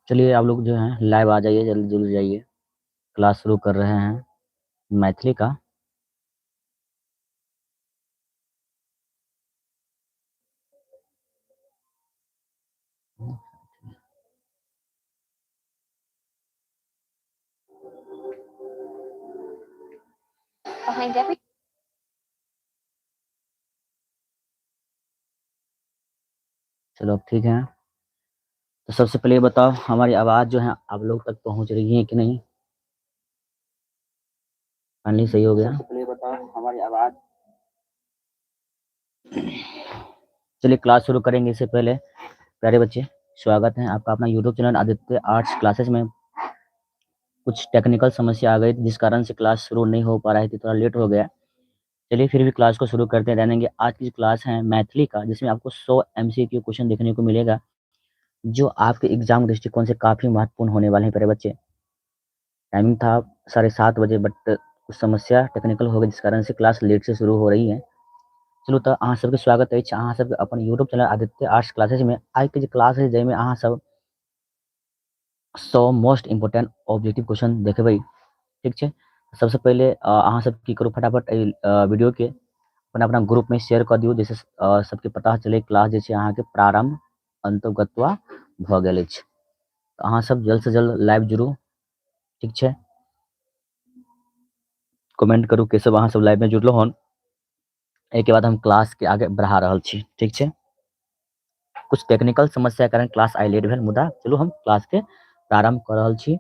चलिए आप लोग जो है लाइव आ जाइए, जल्दी जुड़ जाइए। क्लास शुरू कर रहे हैं मैथिली का। Behind every चलो अब ठीक है। तो सबसे पहले ये बताओ हमारी आवाज़ जो है आप लोग तक पहुंच रही है कि नहीं? फाइनली सही हो गया। सबसे पहले बताओ हमारी आवाज। चलिए क्लास शुरू करेंगे। इससे पहले प्यारे बच्चे स्वागत है आपका अपना YouTube channel Aditya arts classes में। कुछ टेक्निकल समस्या आ गई जिस कारण से क्लास शुरू नहीं हो पा रही थी, थोड़ा लेट हो गया। चलिए फिर भी क्लास को शुरू करते रहेंगे। आज की जो क्लास है मैथिली का, जिसमें आपको 100 MCQ question देखने को मिलेगा, जो आपके एग्जाम दृष्टिकोण से काफ़ी महत्वपूर्ण होने वाले हैं प्यारे बच्चे। टाइमिंग था 7:30 बजे, बट कुछ समस्या टेक्निकल हो गई जिस कारण से क्लास लेट से शुरू हो रही है। चलू तो अहाँ सबके स्वागत अछि अहाँ सबके अपन YouTube channel Aditya arts classes में। आइ के जे क्लास है जाहिमे अहाँ सब 100 मोस्ट इम्पोर्टेंट ऑब्जेक्टिव क्वेश्चन देखबै, ठीक छै। सबसे पहिले अहाँ सब की करू, फटाफट एहि वीडियो के अपना अपना ग्रुप में शेयर कऽ दियौ, जाहिसँ सबके पता चले क्लास जे छै अहाँके प्रारंभ अन्तोगत्वा भऽ गेल अछि। तऽ अहाँ सब जल्द से जल्द लाइव जुड़ू, ठीक छै। कमेंट करू के सब अहाँ सब लाइव में जुड़लहुँ हन। एहिके बाद हम क्लास के आगे बढ़ा रहल छी, ठीक छै। कुछ टेक्निकल समस्या के कारण क्लास आइ लेट भेल, मुदा चलू हम क्लास के प्रारंभ कऽ रहल छी।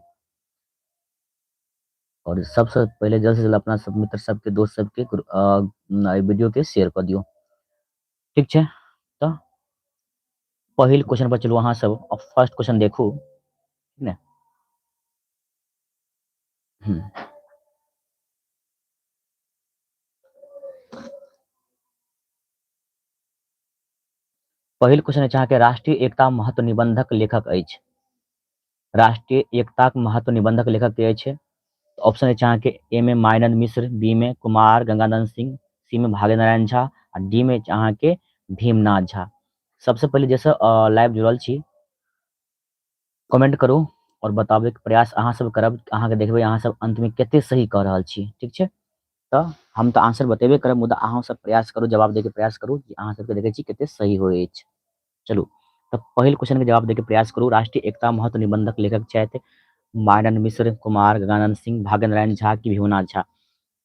और सबसे पहिले जल्द से जल्द अपना सब मित्र सबके दोस्त सबके एहि वीडियो के शेयर कऽ दियौ, ठीक छै। तऽ पहिल क्वेश्चन पर चलू अहाँ सब, फर्स्ट क्वेश्चन देखू, ठीक ने। पहिल क्वेश्चन अछि अहाँके, राष्ट्रीय एकता महत्व निबंधक लेखक अछि। राष्ट्रीय एकताक महत्व निबंधक लेखक के अछि? ऑप्शन अछि अहाँके ए में मायानंद मिश्र, बी में कुमार गंगानंद सिंह, सी में भाग्य नारायण झा आ डी में अछि अहाँके भीमनाथ झा। सबसे पहिले जैसे लाइव जुड़ल छी कमेंट करू और बताबैके प्रयास अहाँ सब करब। अहाँके देखबै अहाँ सब अंत में कते सही कऽ रहल छी, ठीक छै। तऽ हम तऽ आंसर बतेबे करब, मुदा अहाँ सब प्रयास करू, जवाब दैके प्रयास करू कि अहाँ सबके देखै छी कते सही होइ अछि। चलू तऽ पहिल क्वेश्चन के जवाब दैके प्रयास करू। राष्ट्रीय एकता महत्व निबंधक लेखक छथि मायानंद मिश्र, कुमार गंगानंद सिंह, भाग्य नारायण झा की भीमनाथ झा?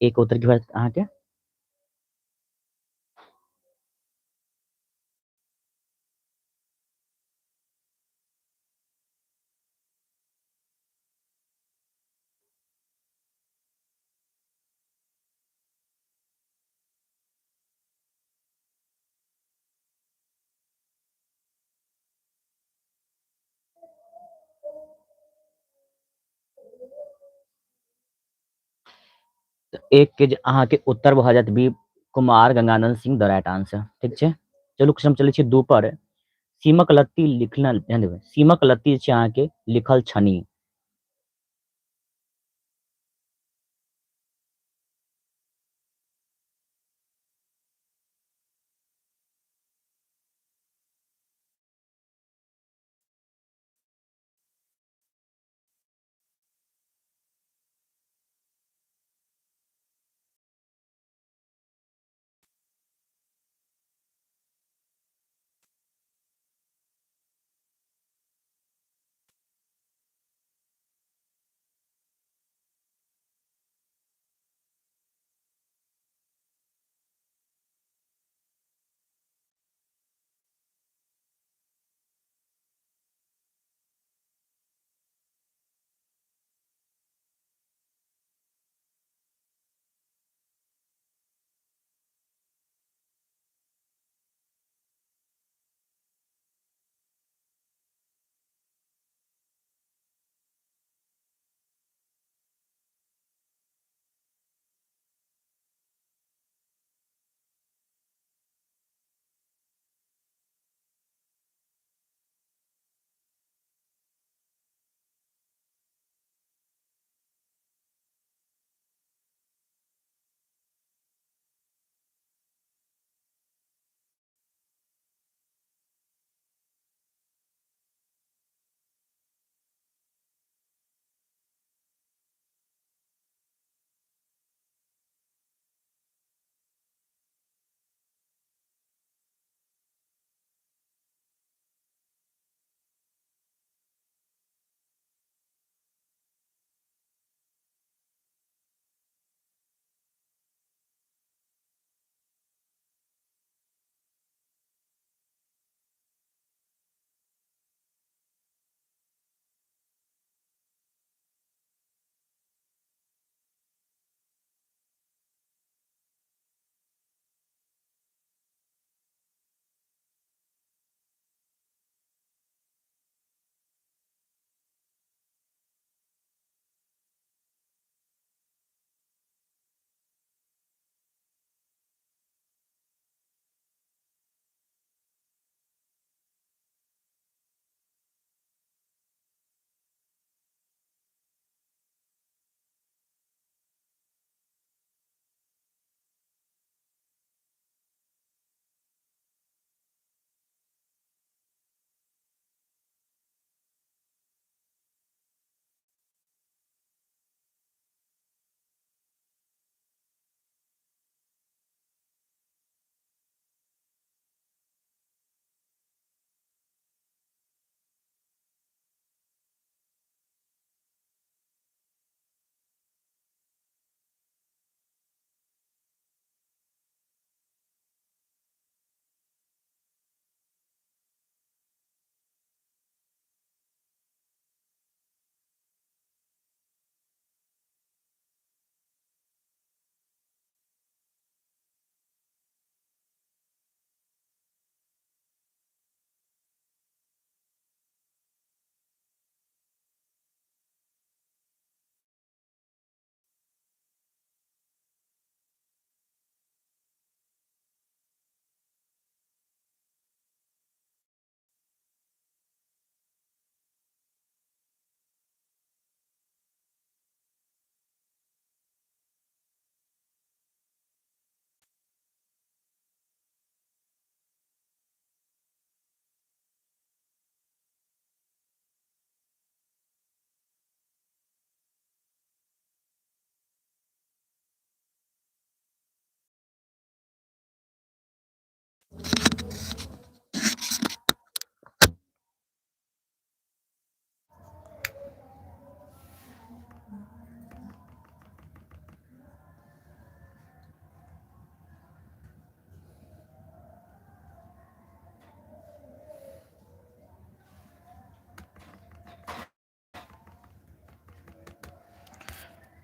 एक उत्तर की होयत अहाँके? एक के जे अहाँके उत्तर भऽ जायत B Kumar Ganganand Singh the right answer, ठीक छै। चलू क्वेश्चन चलै छी 2 पर। सीमक लत्ती लिखल, ध्यान देबै, सीमक लत्ती छै अहाँके लिखल छनि।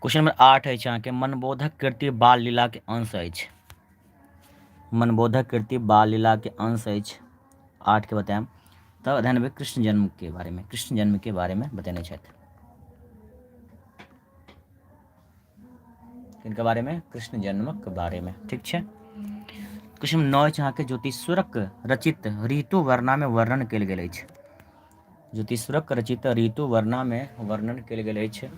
क्वेश्चन नंबर 8 अछि अहाँके, मनबोधक कृति बाल लीला के अंश अछि। मनबोधक कृति बाल लीला के अंश अछि। 8 के बतायब तऽ ध्यान देबै कृष्ण जन्म के बारे में, कृष्ण जन्म के बारे में बतेने छथि। किनका बारे में? कृष्ण जन्मक बारे में। ठीक छै। क्वेश्चन नंबर 9 अछि अहाँके, ज्योतिश्वरक रचित ऋतु वर्णा में वर्णन कयल गेल अछि। ज्योतिश्वरक रचित ऋतु वर्णा में वर्णन कयल गेल अछि।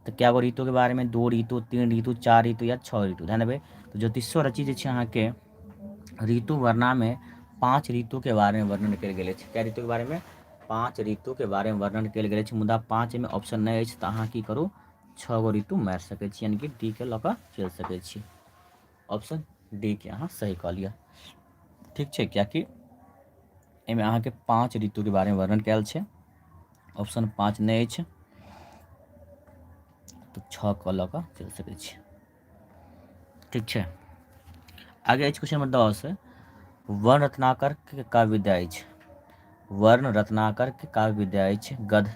तऽ कए गो ऋतु के बारे में? 2 ऋतु, 3 ऋतु, 4 ऋतु या 6 ऋतु। ध्यान देबै तऽ ज्योतिश्वर रचित जे छै अहाँके ऋतु वर्णा में 5 ऋतु के बारे में वर्णन कयल गेल अछि। कए ऋतु के बारे में? 5 ऋतु के बारे में वर्णन कयल गेल अछि। मुदा 5 में ऑप्शन नहि अछि तऽ अहाँ की करू, 6 गो ऋतु मारि सकै छी, यानी कि डी के लऽ कऽ चलि सकै छी। ऑप्शन डी के अहाँ सही कऽ लिअ। ठीक छै, कियाकि एहिमे अहाँके 5 ऋतु के बारे में वर्णन कयल छै, ऑप्शन 5 नहि अछि तऽ 6 कऽ लऽ कऽ चलि सकै छी। ठीक छै। आगे अछि क्वेश्चन नंबर 10, वर्ण रत्नाकर के काव्य विद्या अछि। वर्ण रत्नाकर के काव्य विद्या अछि गद्य,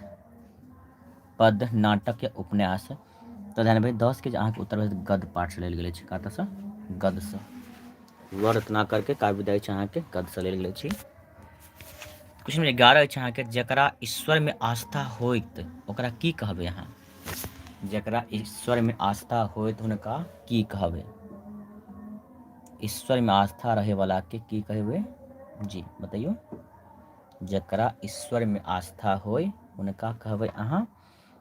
पद्य, नाटक या उपन्यास। तऽ ध्यान देबै 10 के जे अहाँके उत्तर भेल गद्य पाठ से लेल गेल अछि। कतऽसँ? गद्य से। वर्ण रत्नाकर के काव्य विद्या अछि अहाँके गद्य से लेल गेल अछि। क्वेश्चन नंबर 11 अछि अहाँके, जकरा ईश्वर में आस्था होइत ओकरा की कहबै अहाँ? जकरा ईश्वर में आस्था होइत हुनका की कहबै? ईश्वर में आस्था रहे वाला के की कहबै? जी बतैयौ। जकरा ईश्वर में आस्था होय हुनका कहबै अहाँ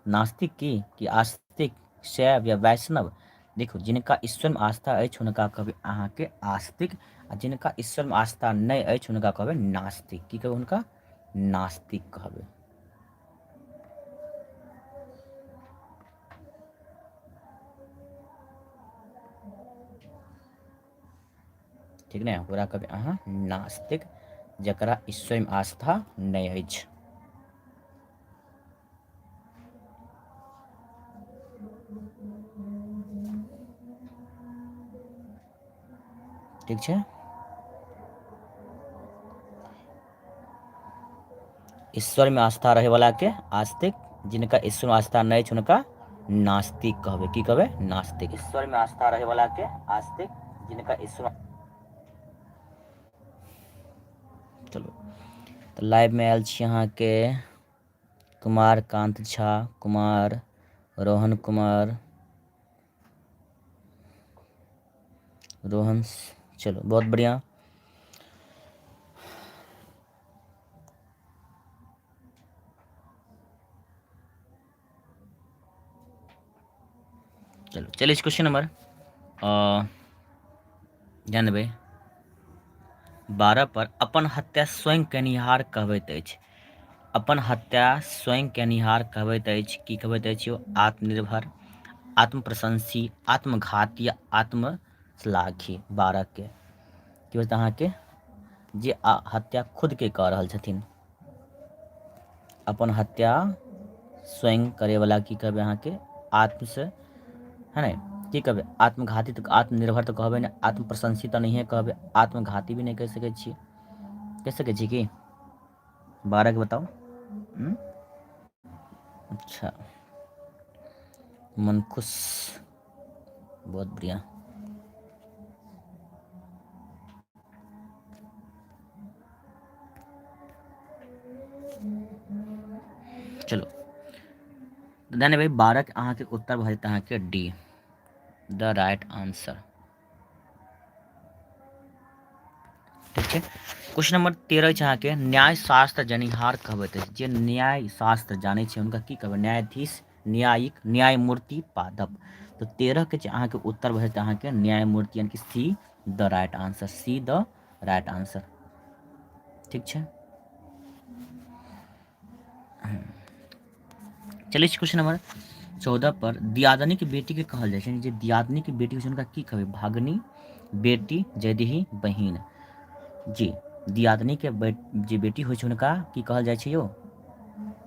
नास्तिक की, कि आस्तिक, शैव या वैष्णव? देखू, जिनका ईश्वर में आस्था अछि हुनका कहबै अहाँके आस्तिक, आ जिनका ईश्वर में आस्था नहि अछि हुनका कहबै नास्तिक। की कहबै हुनका? नास्तिक कहबै। ठीक ने, ओकरा कहबै अहाँ नास्तिक, जकरा ईश्वर में आस्था नहि अछि। ठीक छै। ईश्वर में आस्था रहे वाला के आस्तिक, जिनका ईश्वर में आस्था नहीं छै हुनका नास्तिक कहबै। की कहबै? नास्तिक। ईश्वर में आस्था रहे वाला के आस्तिक, जिनका ईश्वर। चलू तऽ लाइव में आयल छी अहाँके कुमार कांत झा, कुमार रोहन कुमार, रोहन। चलो बहुत बढ़िया। चलो चलिए क्वेश्चन नंबर ध्यान देबै 12 पर, अपन हत्या स्वयं केनिहार कहबैत अछि। अपन हत्या स्वयं केनिहार कहबैत अछि। की कहबैत अछि? ओ आत्मनिर्भर, आत्मप्रशंसी, आत्मघाती, आत्मश्लाघी। 12 के की होइत अहाँके? जे हत्या खुद के कऽ रहल छथिन, अपन हत्या स्वयं करैवला की कहबै अहाँके? आत्म से है ने, की कहबै? आत्मघाती तऽ आत्मनिर्भर तऽ कहबै नहि, आत्मप्रशंसी तऽ नहिए कहबै, आत्मघाती भी नहि कहि सकै छी। कहि सकै छी की? 12 के बताउ। अच्छा, मन खुश, बहुत बढ़िया। चलो ध्यान देबै 12 के अहाँके उत्तर भऽ जेतै अहाँके डी, द राइट आंसर। ठीक छै। क्वेश्चन नंबर 13 छै अहाँके, न्याय शास्त्र जनिहार कहबैत अछि। जे न्याय शास्त्र जानै छै हुनका की कहबै? न्यायाधीश, न्यायिक, न्यायमूर्ति, पादप। तऽ 13 के जे अहाँके उत्तर भऽ जेतै अहाँके न्यायमूर्ति, यानी कि C the right answer, C the right answer. ठीक छै। चलै छी क्वेश्चन नंबर 14 पर, दियादनी के बेटी के कहल जाइ छै। जे दियादनी के बेटी होइ छै हुनका की कहबै? भागनी, बेटी, जयदेही, बहिन। जी दियादनीके जे बेटी होइ छै हुनका की कहल जाइ छै यौ?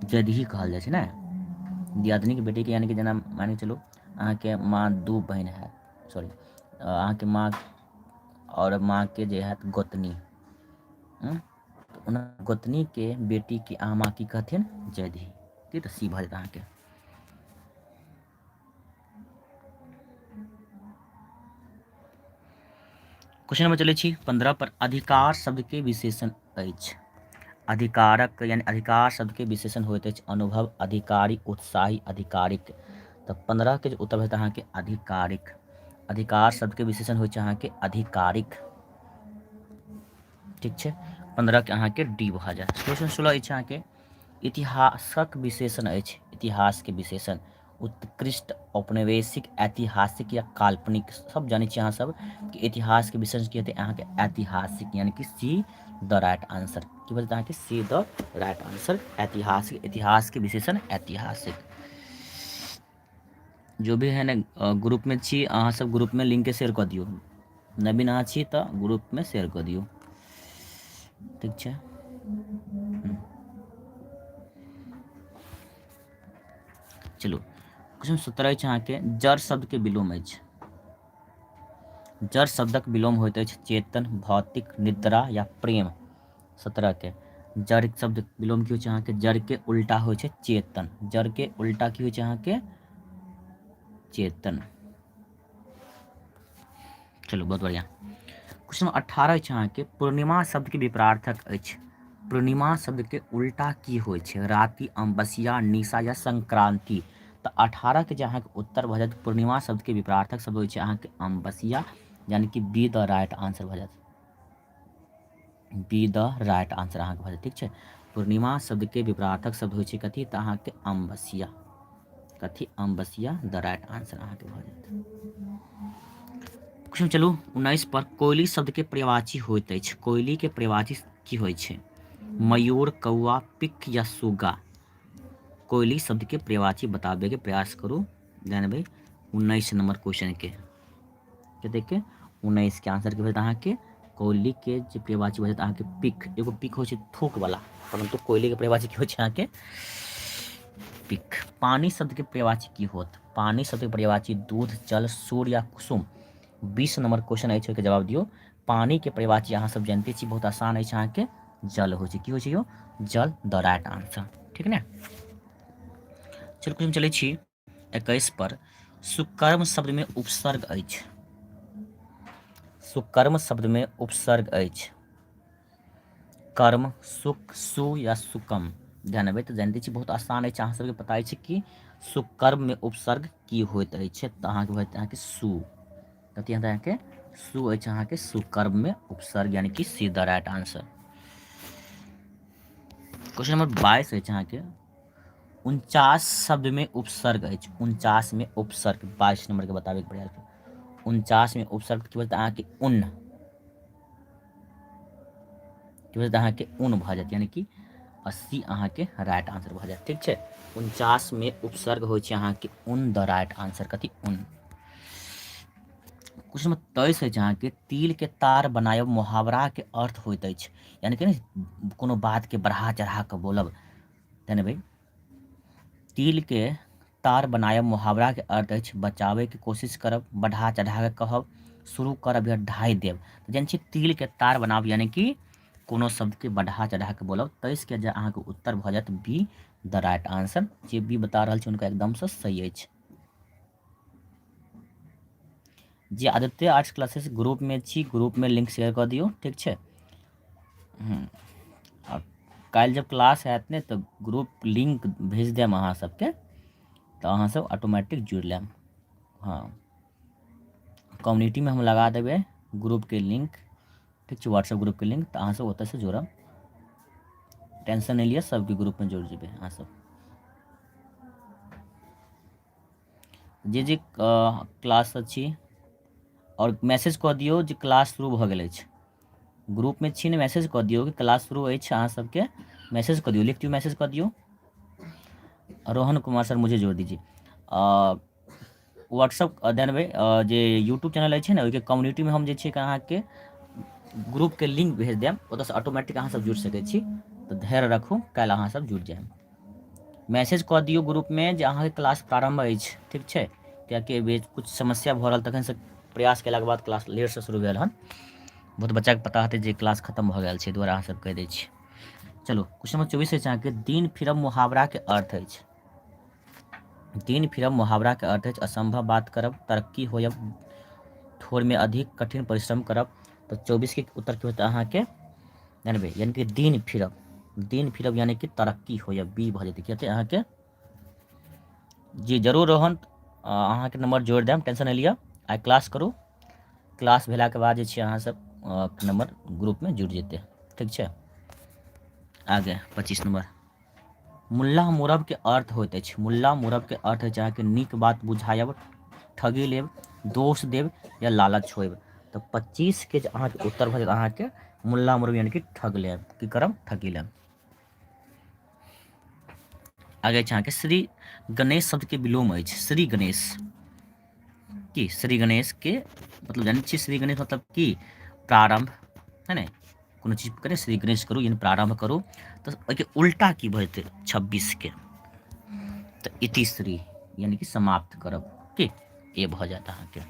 जदही कहल जाइ छै ने। दियादनीके बेटीके यानी कि जेना मानि चलू अहाँके माँ दू बहिन हैत, सॉरी अहाँके माँ आओर माँके जे हैत गोतनी, तऽ ओना गोतनीके बेटीके अहाँ माँ की कहथिन? जदही। की तऽ सी भऽ जायत अहाँके। क्वेश्चन नंबर चलै छी 15 पर। अधिकार शब्दके विशेषण अछि। अधिकारक यानी अधिकार शब्दके विशेषण होइत अछि अनुभव, अधिकारी, उत्साही, आधिकारिक। तऽ 15 के जे उत्तर होयत अहाँके आधिकारिक। अधिकार शब्दके विशेषण होइ छै अहाँके आधिकारिक। ठीक छै, 15 के अहाँके डी भऽ जायत। क्वेश्चन 16 अछि अहाँके इतिहासक विशेषण अछि। इतिहासके विशेषण उत्कृष्ट, औपनिवेशिक, ऐतिहासिक या काल्पनिक। सब जानै छी अहाँ सब कि इतिहासके विशेषण की हेतै अहाँके ऐतिहासिक, यानी कि सी द राइट आंसर। की बोलते अहाँके सी द राइट आंसर, ऐतिहासिक। इतिहासके विशेषण ऐतिहासिक। जो भी है ने ग्रुप में छी अहाँ सब ग्रुप में लिंक के शेयर कऽ दियौ। नवीन अहाँ छी तऽ ग्रुप में शेयर कऽ दियौ। ठीक छै, चलू क्वेश्चन 17 अछि अहाँके जड़ शब्दके विलोम अछि। जड़ शब्दक विलोम होइत अछि चेतन, भौतिक, निद्रा या प्रेम। 17 के जड़ शब्द विलोम की होइ छै अहाँके? जड़ के उल्टा होइ छै चेतन। जड़ के उल्टा की होइ छै अहाँके? चेतन। चलू बहुत बढ़िया। क्वेश्चन नंबर 18 अछि अहाँके पूर्णिमा शब्द के विपरार्थक अछि। पूर्णिमा शब्द के उल्टा की होइ छै? राति, अमावस्या, निशा या संक्रांति। तऽ 18 के जे अहाँके उत्तर भऽ जायत पूर्णिमा शब्द के विपरार्थक शब्द होइ छै अहाँके अमावस्या, यानी कि बी द राइट आंसर भऽ जायत। बी द राइट आंसर अहाँके भऽ जायत। ठीक छै, पूर्णिमा शब्द के विपरार्थक शब्द होइ छै कथी? तऽ अहाँके अमावस्या। कथी? अमावस्या द राइट आंसर अहाँके भऽ जायत। क्वेश्चन चलू 19 पर। कोयली शब्द के पर्यायवाची होइत अछि। कोयली के पर्यायवाची की होइ छै? मयूर, कौआ, पिक या सुग्गा। कोयली शब्द के पर्यायवाची बताबे के प्रयास करू। ध्यान देबै 19 नंबर क्वेश्चन के कतेक के 19 के आंसर के भेटत अहाँके कोयली के जे पर्यायवाची भऽ जायत अहाँके पिक। एगो पिक होइ छै थूक वाला, परंतु कोयली के पर्यायवाची की होइ छै अहाँके पिक। पानी शब्द के पर्यायवाची की होत? पानी शब्द के पर्यायवाची दूध, जल, सूर्य या कुसुम। 20 नंबर क्वेश्चन अछि, ओहिके जवाब दियौ। पानी के पर्यायवाची अहाँ सब जानते छी, बहुत आसान अछि अहाँके, जल होइ छै। की होइ छै यौ? जल द राइट आंसर। ठीक ने, चलू क्वेश्चन चलै छी 21 पर। सुकर्म शब्द में उपसर्ग अछि। सुकर्म शब्द में उपसर्ग अछि। कर्म, सुख, सु या सुकम। ध्यान देबै तऽ जानिते छी बहुत आसान अछि, अहाँ सबके पता अछि कि सुकर्म में उपसर्ग की होइत अछि। तऽ अहाँके होइत अहाँके सु। कथी हेतै अहाँके? सु अछि अहाँके सुकर्म में उपसर्ग, यानी कि C the right answer. Question number 22 अछि अहाँके 49 शब्द में उपसर्ग अछि। 49 में उपसर्ग 22 नंबर के बताबे के प्रयास करू। 49 में उपसर्ग की बोलते अहाँके उन, की बोलते अहाँके उन भऽ जायत, यानी कि 80 अहाँके राइट आंसर भऽ जायत। ठीक छै, 49 में उपसर्ग होइ छै अहाँके उन द राइट आंसर। कथी? उन। क्वेश्चन नंबर 23 अछि अहाँके तिल के तार बनायब मुहावरा के अर्थ होइत अछि, यानी कि कोनो बात के बढ़ा चढ़ा कऽ बोलब। तेने भाई तिल के तार बनायब मुहावरा के अर्थ अछि बचाबे के कोशिश करब, बढ़ा चढ़ा के कहब, शुरू करब या ढाई देब। तऽ जानै छी तिल के तार बनाब यानी कि कोनो शब्द के बढ़ा चढ़ा के बोलब। 23 के जे अहाँके उत्तर भऽ जायत बी द राइट आंसर। जे बी बता रहल छी हुनका एकदमसँ सही अछि। जे आदित्य आर्ट्स क्लासेस ग्रुप में छी, ग्रुप में लिंक शेयर कऽ दियौ। ठीक छै, आ काल्हि जब क्लास हैत ने तऽ ग्रुप लिंक भेज देब अहाँ सबके, तऽ अहाँ सब ऑटोमेटिक जुड़ि लेब। हँ, कम्युनिटीमे हम लगा देबै ग्रुपके लिंक। ठीक छै, व्हाट्सएप ग्रुपके लिंक, तऽ अहाँ सब ओतऽसँ जुड़ब। टेंशन नहि लिअ, सबके ग्रुपमे जुड़ि जेबै अहाँ सब। जे जे क्लास छी आओर मैसेज कऽ दियौ जे क्लास शुरू भऽ गेल अछि। ग्रुपमे छी ने, मैसेज कऽ दियौ कि क्लास शुरू अछि। अहाँ सबके मैसेज कऽ दियौ, लिख दियौ, मैसेज कऽ दियौ। रोहन कुमार सर मुझे जोड़ दीजिए। व्हाट्सअप देनबै जे यूट्यूब चैनल अछि ने, ओहिके कम्युनिटीमे हम जे छै अहाँके ग्रुपके लिंक भेज देब, ओतऽसँ ऑटोमेटिक अहाँ सब जुड़ि सकै छी। तऽ धैर्य रखू, काल्हि अहाँ सब जुड़ि जायब। मैसेज कऽ दियौ ग्रुपमे जे अहाँके क्लास प्रारम्भ अछि, ठीक छै? किएकि एहि किछु समस्या भऽ रहल, तखनसँ प्रयास कयलाके बाद क्लास लेटसँ शुरू भेल हन। बहुत बच्चाके पता हेतै जे क्लास खतम भऽ गेल छै, दुआरे अहाँ सब कहि दै छी। चलू, क्वेश्चन नंबर 24 अछि अहाँके, दिन फिरब मुहावराके अर्थ अछि। दिन फिरब मुहावराके अर्थ अछि असम्भव बात करब, तरक्की होयब, थोड़मे अधिक कठिन परिश्रम करब। तऽ 24के उत्तर की होतै अहाँके? जानबै, यानी कि दिन फिरब, दिन फिरब यानी कि तरक्की होयब, बी भऽ जेतै। की हेतै अहाँके? जी जरूर रोहन, अहाँके नंबर जोड़ि देब, टेंशन नहि लिअ। आइ क्लास करू, क्लास भेलाके बाद जे छै अहाँ सब नंबर ग्रुपमे जुड़ि जेतै, ठीक छै? आगे 25 नंबर, मुल्ला मुरब के अर्थ होइत अछि। मुल्ला मुरब के अर्थ अछि अहाँके नीक बात बुझायब, ठगी लेब, दोष देब या लालच होयब। तऽ 25 के जे अहाँके उत्तर भऽ जायत अहाँके मुल्ला मुरब यानी कि ठग लेब। की करब? ठगी लेब। आगे छै अहाँके श्री गणेश शब्द के विलोम अछि। श्री गणेश की? श्री गणेश के मतलब जानै छियै, श्री गणेश मतलब की? प्रारंभ, है ने? कोनो चीज करै श्री गणेश करू यानी प्रारंभ करू। तऽ ओहिके उल्टा की भऽ जेतै 26 के? तऽ इति श्री यानी कि समाप्त करब, की ए भऽ जायत अहाँके।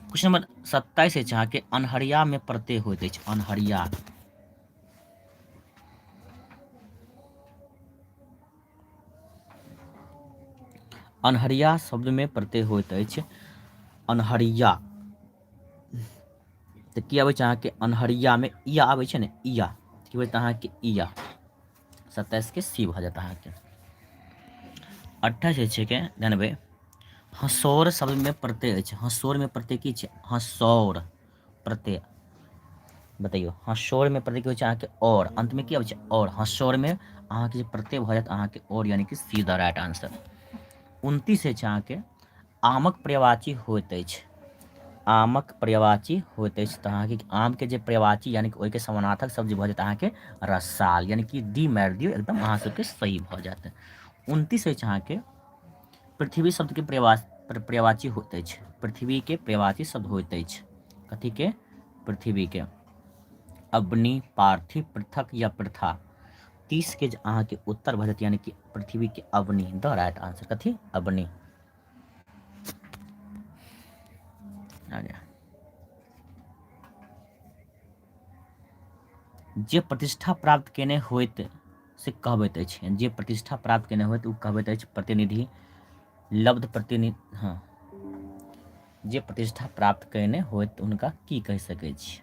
क्वेश्चन नंबर 27 अछि अहाँके, अन्हरिया में प्रत्यय होइत अछि। अन्हरिया, अन्हरिया शब्द में प्रत्यय होइत अछि। अन्हरिया तऽ की आबै छै अहाँके? अन्हरियामे इया आबै छै ने, इया की होइत अहाँके? इया। 27 के सी भऽ जायत अहाँके। 28 जे छै के जानबै, हँसौर शब्दमे प्रत्यय अछि। हँसौरमे प्रत्यय की छै? हँसौर प्रत्यय बतैयौ, हँसौरमे प्रत्यय की होइ छै अहाँके? और अन्तमे की आबै छै? और। हँसौरमे अहाँके जे प्रत्यय भऽ जायत अहाँके और, यानी कि सी द राइट आंसर। 29 अछि अहाँके, आमक पर्यायवाची होइत अछि। आमक पर्यायवाची होइत अछि, तऽ अहाँके आमके जे पर्यायवाची यानी कि ओहिके समानार्थक शब्द भऽ जायत अहाँके रसाल, यानी कि डी मारि दियौ, एकदम अहाँ सबके सही भऽ जायत। 29 अछि अहाँके, पृथ्वी शब्दके पर्यायवाची होइत अछि। पृथ्वीके पर्यायवाची शब्द होइत अछि कथीके? पृथ्वीके। अग्नि, पार्थिव, पृथक या प्रथा। 30 के जे अहाँके उत्तर भऽ जायत यानी कि पृथ्वीके अग्नि, द राइट आंसर कथी? अग्नि। जे प्रतिष्ठा प्राप्त केने होइत से कहबैत अछि। जे प्रतिष्ठा प्राप्त केने होइत ओ कहबैत अछि प्रतिनिधि, लब्ध प्रतिनिधि। हँ, जे प्रतिष्ठा प्राप्त केने होइत हुनका की कहि सकै छी?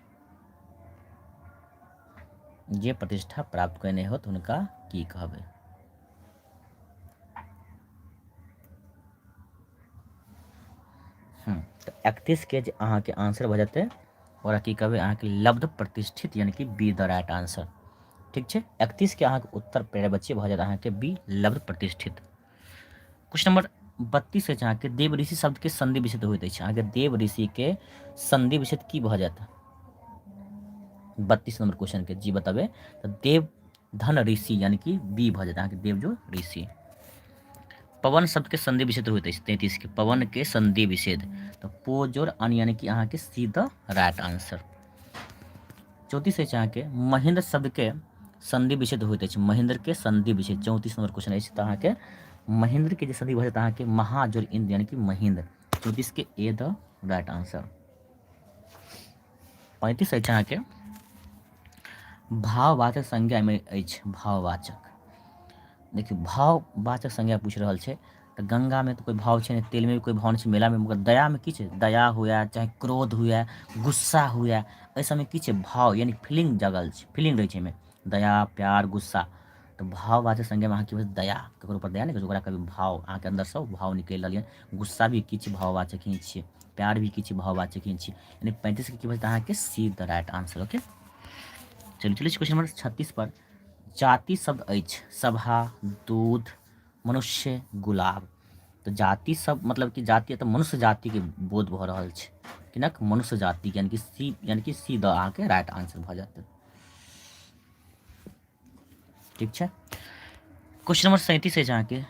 जे प्रतिष्ठा प्राप्त केने होत हुनका की कहबै? तऽ 31 के जे अहाँके आंसर भऽ जेतै, ओकरा की कहबै अहाँके? लब्ध प्रतिष्ठित, यानी कि बी द राइट आंसर। ठीक छै, 31 के अहाँके उत्तर प्यारे बच्चे भऽ जायत अहाँके बी, लब्ध प्रतिष्ठित। क्वेश्चन नंबर 32 अछि अहाँके, देव ऋषि शब्द के संधि विच्छेद होइत अछि। अहाँके देव ऋषि के संधि विच्छेद की भऽ जायत? 32 नंबर क्वेश्चन के जी बताबे, तऽ देव धन ऋषि, यानी कि बी भऽ जायत अहाँके देव जो ऋषि। पवन शब्द के संधि विच्छेद होइत अछि 33 के, पवन के संधि विच्छेद तऽ पो जोड़ अन, यानी कि अहाँके सी द राइट आंसर। 34 अछि अहाँके, महेंद्र शब्द के संधि विच्छेद होइत अछि। महेंद्र के संधि विच्छेद 34 नंबर क्वेश्चन अछि, तऽ अहाँके महेंद्र के जे संधि भऽ जायत अहाँके महाजोर इंद्र, यानी कि महेंद्र। 34 के ए द राइट आंसर। 35 अछि अहाँके, भाववाचक संज्ञा मे अछि भाववाचक। देखियौ, भाववाचक संज्ञा पूछि रहल छै, तऽ गंगामे तऽ कोइ भाव छै नहि, तेलमे भी कोइ भाव नहि छै, मेलामे, मगर दयामे की छै? दया हुए चाहे क्रोध हुए, गुस्सा हुए, एहि सबमे की छै? भाव यानी फीलिंग जगल छै, फीलिंग रहै छै एहिमे, दया, प्यार, गुस्सा। तऽ भाववाचक संज्ञामे अहाँके की भेल? दया, ककरो पर दया नहि करै छै, ओकरा कभी भाव अहाँके अन्दरसँ भाव निकलि रहल यऽ। गुस्सा भी किछु भाववाचक ही छियै, प्यार भी किछु भाववाचक ही छियै, यानी 35 के की भेल अहाँके? C the right answer. Okay, चलू चलै छी क्वेश्चन नंबर 36 पर। जाति शब्द अछि सभा, दूध, मनुष्य, गुलाब। तऽ जाति सब मतलब कि जाति तऽ मनुष्य जातिके बोध भऽ रहल छै, किनक? मनुष्य जातिके, यानी कि सी, यानी कि सी द अहाँके राइट आंसर भऽ जायत। ठीक छै, क्वेश्चन नंबर 37 अछि अहाँके,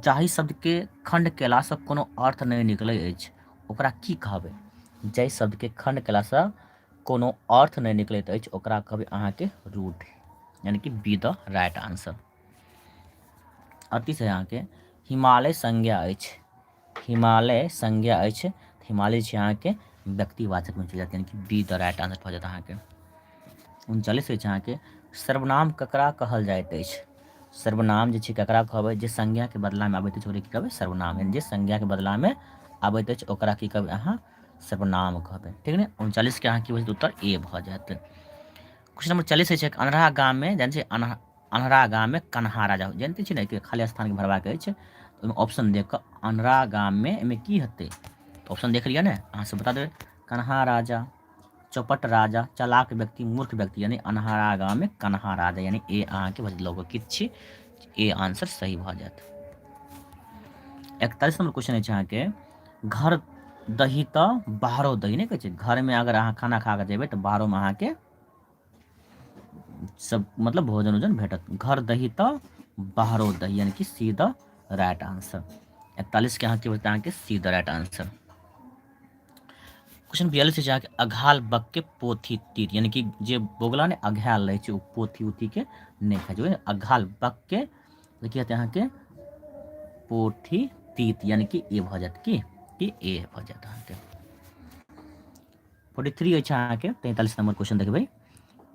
जाहि शब्दके खण्ड कयलासँ कोनो अर्थ नहि निकलै अछि ओकरा की कहबै? जाहि शब्दके खण्ड कयलासँ कोनो अर्थ नहि निकलैत अछि ओकरा कहबै अहाँके रूढ़, यानी कि बी द राइट आंसर। 38 है अहाँके हिमालय संज्ञा अछि, हिमालय संज्ञा अछि, हिमालय छै अहाँके व्यक्तिवाचकमे चलि जायत, यानी कि बी द राइट आंसर भऽ जायत अहाँके। 39 अछि अहाँके सर्वनाम ककरा कहल जाइत अछि? सर्वनाम जे छै ककरा कहबै? जे संज्ञाके बदलामे आबैत अछि ओकरे की कहबै? सर्वनाम। यानी जे संज्ञाके बदलामे आबैत अछि ओकरा की कहबै अहाँ? सर्वनाम कहबै, ठीक ने। 39 के अहाँ की भऽ जायत? उत्तर ए भऽ जायत। क्वेश्चन नंबर 40 अछि अन्हरा गाममे, जानै छियै अन्हरा गाममे कन्हा राजा, जानिते छी ने कि खाली स्थानके भरबाक अछि, ओहिमे ऑप्शन देख कऽ अन्हरा गाममे एहिमे की हेतै? तऽ ऑप्शन देख लिअ ने, अहाँ सब बता देबै। कन्हा राजा, चौपट राजा, चालाक व्यक्ति, मूर्ख व्यक्ति, यानी अन्हारा गाममे कन्हा राजा, यानी ए अहाँके भऽ जायत लौकिक छी, ए आंसर सही भऽ जायत। 41 नंबर क्वेश्चन अछि अहाँके घर दही तऽ बाहरो दही, नहि कहै छै घरमे अगर अहाँ खाना खा कऽ जेबै तऽ बाहरोमे अहाँके सब मतलब भोजन उजन भेटत। घर दही तऽ बाहरो दही, यानी कि सी द राइट आंसर। 41 के अहाँके होतै अहाँके C the right answer. Question 42 छै अहाँके अघाल बक के पोथी तीत, यानी कि जे बोगला ने अघायल रहै छै ओ पोथी उथी के नहि खाइ छै। अघाल बक के की हेतै अहाँके पोथी तीत, यानी कि ए भऽ जायत, की कि ए भऽ जायत अहाँके। 43 अछि अहाँके 43 नंबर क्वेश्चन देखबै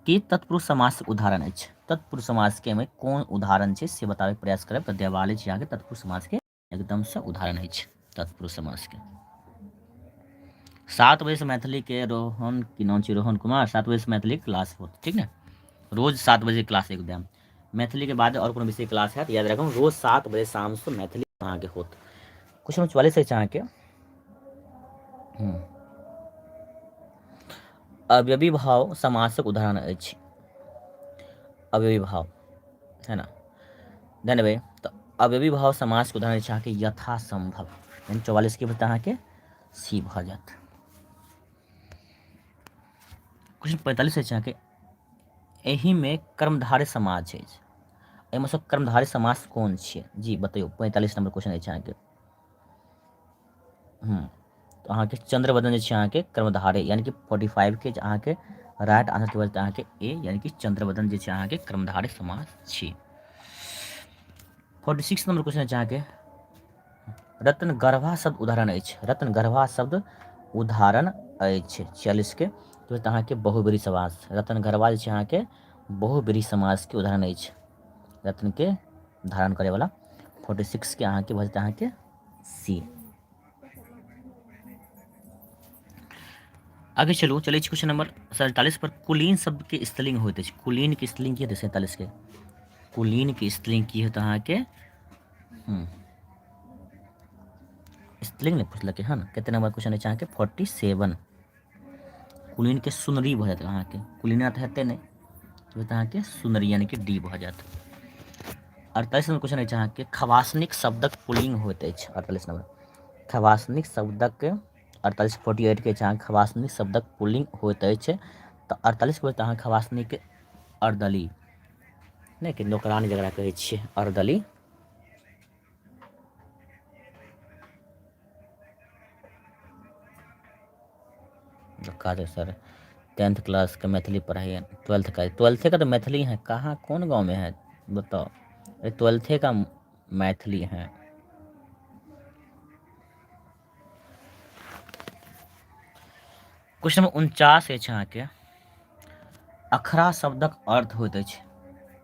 कि तत्पुरुष समासक उदाहरण अछि। तत्पुरुष समासके एहिमे कोन उदाहरण छै से बताबैके प्रयास करब। तऽ देवालय छै अहाँके तत्पुरुष समासके एकदमसँ उदाहरण अछि तत्पुरुष समासके। 7 बजे से मैथिली के रोहन की नाम छै रोहन कुमार, 7 बजे से मैथिली क्लास होत, ठीक ने। रोज 7 बजे क्लास एकदम मैथिली के बाद और कोनो विषय क्लास है, याद रखू रोज 7 बजे शाम से मैथिली अहाँके होत। क्वेश्चन नंबर 44 अछि अहाँके अव्ययीभाव समासक उदाहरण अछि। अव्ययीभाव है ना, ध्यान देबै तऽ अव्ययीभाव समासके उदाहरण अछि अहाँके यथासंभव, यानी 44 के बता अहाँके सी भऽ जायत। क्वेश्चन 45 अछि अहाँके एहिमे कर्मधारय समास अछि, एहिमे सब कर्मधारय समास कोन छियै जी बतैयौ। 45 नंबर क्वेश्चन अछि अहाँके। तऽ अहाँके चंद्रवदन जे छै अहाँके कर्मधारय, यानी कि 45 के अहाँके राइट आंसर के बचत अहाँके ए, यानी कि चंद्रवदन जे छै अहाँके कर्मधारय समास छी। 46 नंबर क्वेश्चन अछि अहाँके रत्नगर्भा शब्द उदाहरण अछि। रत्नगर्भा शब्द उदाहरण अछि 46 के तो अहाँके बहुब्रीहि समास। रत्नगर्भा जे छै अहाँके बहुब्रीहि समास के उदाहरण अछि, रत्न के धारण करे वाला। 46 के अहाँके भऽ जेतै अहाँके सी। आगे चलू, चलै छी क्वेश्चन नंबर 47 पर। कुलीन शब्द के स्त्रीलिंग होइत अछि। कुलीन के स्त्रीलिंग की हेतै? 47 के कुलीन के स्त्रीलिंग की हेतै अहाँके? स्त्रीलिंग नहि पुछलकै हन। कते नंबर क्वेश्चन अछि अहाँके? 47। कुलीन के सुनरी भऽ जायत अहाँके, कुलीना तऽ हेतै नहि, तऽ अहाँके सुनरी यानी कि डी भऽ जायत। 48 नंबर क्वेश्चन अछि अहाँके खवासनिक शब्दक पुल्लिंग होइत अछि। 48 नंबर खवासनिक शब्दक 48 48 के अछि अहाँके खवासनिक शब्दक पुल्लिंग होइत अछि। तऽ 48 के अहाँके खवासनिक अर्दली, नहि कि नौकरानी जकरा कहै छियै अर्दली। काज सर 10th class के मैथिली पढ़ाई है, 12th का, 12th का तो मैथिली है, कहाँ कौन गांव में है बताओ? अरे 12th का मैथिली है। क्वेश्चन नंबर 49 अछि अहाँके अखरा शब्दक अर्थ होइत अछि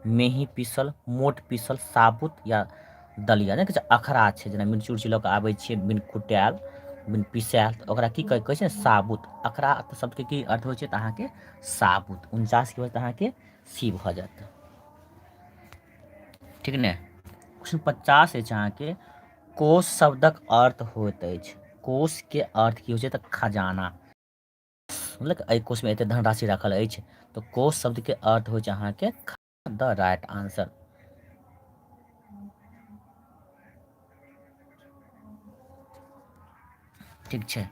मेही पीसल, मोट पीसल, साबुत या दलिया। नहि कहै छै अखरा छै, जेना मिर्ची उर्ची लऽ कऽ आबै छियै बिन कुटायल बिन पिसायल तऽ ओकरा की कहै छै? साबुत। अखरा शब्दके की अर्थ होइ छै? तऽ अहाँके साबुत। 49 के तऽ अहाँके सी भऽ जायत, ठीक ने। क्वेश्चन 50 अछि अहाँके कोष शब्दक अर्थ होइत अछि। कोष के अर्थ की होइ छै? तऽ खजाना, मतलब एहि कोषमे एते धनराशि राखल अछि, तऽ कोष शब्दके अर्थ होइ छै अहाँके द राइट आंसर। ठीक छै।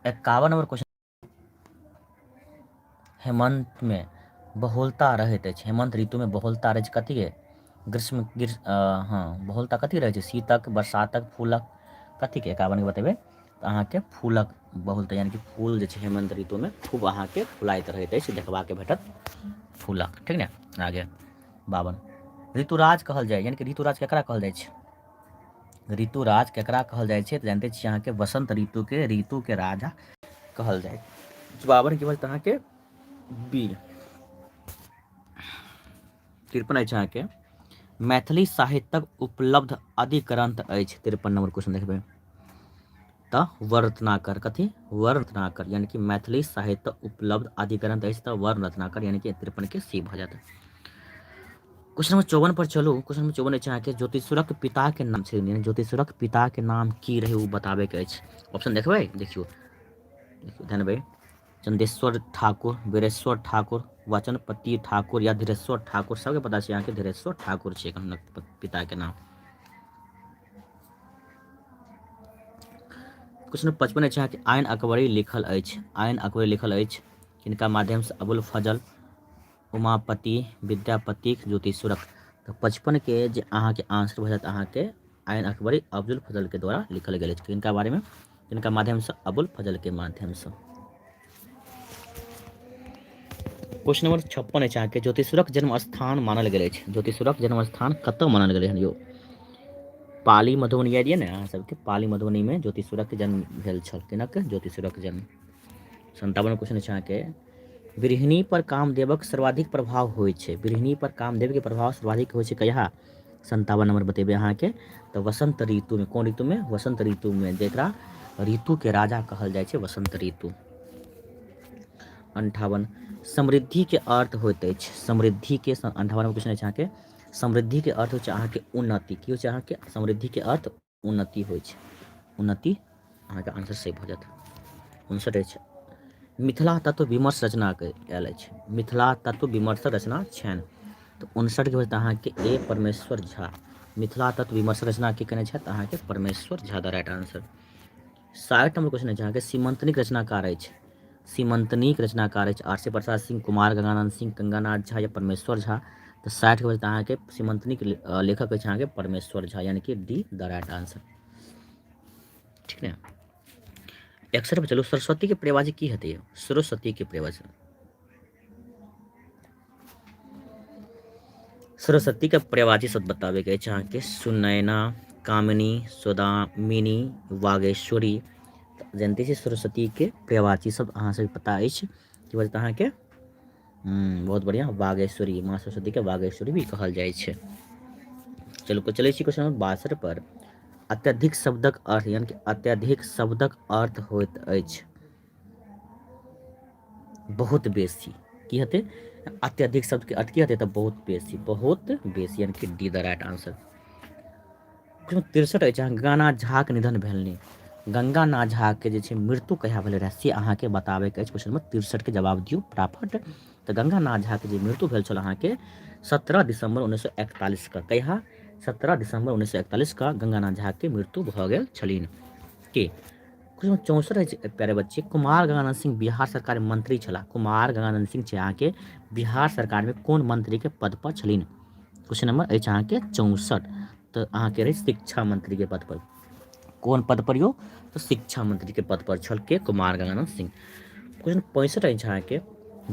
51 नंबर क्वेश्चन हेमंत में बहुलता रहैत अछि। हेमंत ऋतु में बहुलता रहै छै कथी के? ग्रीष्म, ग्रीष्म, हँ बहुलता कथी रहै छै? शीतक, बरसातक, फूलक, कथी के? 51 के बतेबै तऽ अहाँके फूलक बहुलता, यानी कि फूल जे छै हेमन्त ऋतुमे खूब अहाँके फुलाइत रहैत अछि, देखबाके भेटत फूलक। ठीक ने? आगे 52, ऋतुराज कहल जाय, यानी कि ऋतुराज केकरा कहल जाइ छै? ऋतुराज केकरा कहल जाइ छै? तऽ जानते छियै अहाँके वसंत ऋतुके ऋतुके राजा कहल जाइ। 52 के बाद अहाँके बी। 53 अछि अहाँके मैथिली साहित्यक उपलब्ध अधिग्रंथ अछि। 53 नंबर क्वेश्चन देखबै तऽ वर्णरत्नाकर। कथी? वर्णरत्नाकर, यानी कि मैथिली साहित्य उपलब्ध अधिग्रंथ अछि तऽ वर्णरत्नाकर, यानी कि 53 के सी भऽ जायत। क्वेश्चन नंबर 54 पर चलू। क्वेश्चन नंबर 54 अछि अहाँके ज्योतिश्वरक पिता के नाम छै, यानी ज्योतिश्वरक पिता के नाम की रहै ओ बताबैके अछि। ऑप्शन देखबै? देखियौ, ध्यान देबै। चंदेश्वर ठाकुर, वीरेश्वर ठाकुर, वचनपति ठाकुर या धीरेश्वर ठाकुर। सबके पता छै अहाँके धीरेश्वर ठाकुर छै हुनक पिता के नाम। क्वेश्चन 55 अछि अहाँके आइन अकबरी लिखल अछि। आइन अकबरी लिखल अछि किनका माध्यमसँ? अबुल फजल, उमापति, विद्यापतिक, ज्योतिश्वरक। तऽ 55 के जे अहाँके आंसर भऽ जायत अहाँके आइन अकबरी अब्दुल फजल के द्वारा लिखल गेल अछि। किनका बारेमे, किनका माध्यमसँ? अबुल फजल के माध्यमसँ। क्वेश्चन नंबर 56 अछि अहाँके ज्योतिश्वरक जन्म स्थान मानल गेल अछि। ज्योतिश्वरक जन्म स्थान कतऽ मानल गेलै हन यौ? पाली मधुबनी याद यऽ ने अहाँ सबके? पाली मधुबनीमे ज्योतिश्वरक जन्म भेल छल। किनक? ज्योतिश्वरक जन्म। 57 क्वेश्चन अछि अहाँके गृहिणी पर कामदेवक सर्वाधिक प्रभाव होइ छै। गृहिणी पर कामदेवके प्रभाव सर्वाधिक होइ छै कहिया? 57 नंबर बतेबै अहाँके तऽ वसंत ऋतुमे। कोन ऋतुमे? वसंत ऋतुमे, जकरा ऋतुके राजा कहल जाइ छै वसंत ऋतु। 58, समृद्धिके अर्थ होइत अछि। समृद्धिके 58 नंबर क्वेश्चन अछि अहाँके समृद्धिके अर्थ होइ छै अहाँके उन्नति। की होइ छै अहाँके? समृद्धिके अर्थ उन्नति होइ छै। उन्नति अहाँके आंसर सही भऽ जायत। 59 अछि मिथिला तत्व विमर्श रचना के आयल अछि। मिथिला तत्व विमर्श रचना छनि तऽ 59 के होयत अहाँके ए परमेश्वर झा। मिथिला तत्व विमर्श रचना के केने छथि अहाँके Parmeshwar Jha, the right answer. 60 number question अछि अहाँके सीमंतनीक रचनाकार अछि। सीमंतनीक रचनाकार अछि आर सी प्रसाद सिंह, कुमार गंगानंद सिंह, गंगानाथ झा या परमेश्वर झा। तऽ 60 के होयत अहाँके सीमंतनीक लेखक अछि अहाँके परमेश्वर झा, यानी कि डी द राइट आंसर। ठीक ने? 61 पर चलू। सरस्वती के पर्यायवाची की हेतै? सरस्वती के पर्यायवाची, सरस्वती के पर्यायवाची शब्द बताबे के अछि अहाँके सुनयना, कामिनी, सौदामिनी, वागेश्वरी। जानते छी सरस्वती के पर्यायवाची शब्द अहाँ सबके पता अछि की बजत अहाँके? बहुत बढ़िया, वागेश्वरी। माँ सरस्वती के वागेश्वरी भी कहल जाइ छै। चलू चलै छी क्वेश्चन नंबर 62 पर। अत्यधिक शब्दक अर्थ, यानी कि अत्यधिक शब्दक अर्थ होइत अछि बहुत बेसी। की हेतै? अत्यधिक शब्द के अर्थ की हेतै? तऽ बहुत बेसी, बहुत बेसी, यानी कि डी the right answer. 63 अछि अहाँ गंगानाथ झा के निधन भेलनि। गंगानाथ झा के जे छै मृत्यु कहिया भेलै रहए से अहाँके बताबैके अछि। क्वेश्चन नंबर 63 के जवाब दियौ फटाफट। तऽ गंगानाथ झा के जे मृत्यु भेल छल अहाँके 17 दिसंबर 1941 के। कहिया? 17 दिसंबर 1941 के गंगानाथ झा के मृत्यु भऽ गेल छलनि। के क्वेश्चन नंबर 64 अछि प्यारे बच्चे, कुमार गंगानंद सिंह बिहार सरकार में मंत्री छलाह। कुमार गंगानंद सिंह छै अहाँके बिहार सरकार में कोन मंत्री के पद पर छलनि? क्वेश्चन नंबर अछि अहाँके 64, तऽ अहाँके रहै शिक्षा मंत्री के पद पर। कोन पद पर यौ? तऽ शिक्षा मंत्री के पद पर छल के? कुमार गंगानंद सिंह। क्वेश्चन 65 अछि अहाँके